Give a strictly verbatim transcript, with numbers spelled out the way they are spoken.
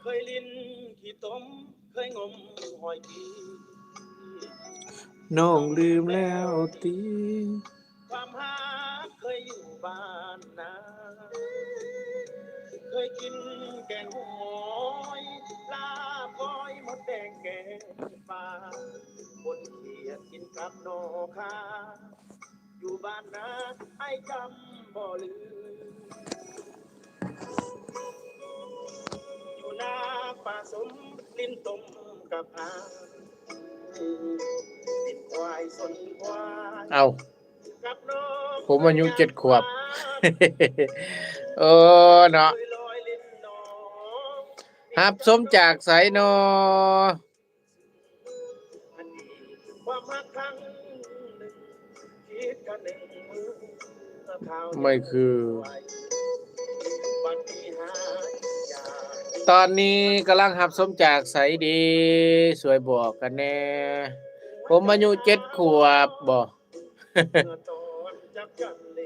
เคยลิ้นขี้ตม เคยงมหอยกี น้องลืมแล้วติ ความฮักเคยอยู่บ้านนา เคยกินแกงหอย ลาบก้อย มดแดงแกงปลา คนเขียดกินกับหน่อข่า อยู่บ้านนา ไอ้จำบ่ลืม อยู่นาป่าสม ลิ้นตมกับอา ลิ้นควายสนควาย เอา กับน้อง ผมอายุเจ็ดขวบ เออเนาะ เคยลอยลิ้นน้อง ฮับชมจากไสนอ ไม่คือ ตอนนี้กำลังฮับชมจากไสดี ช่วยบอกกันแน่ ผมอายุเจ็ดขวบบ่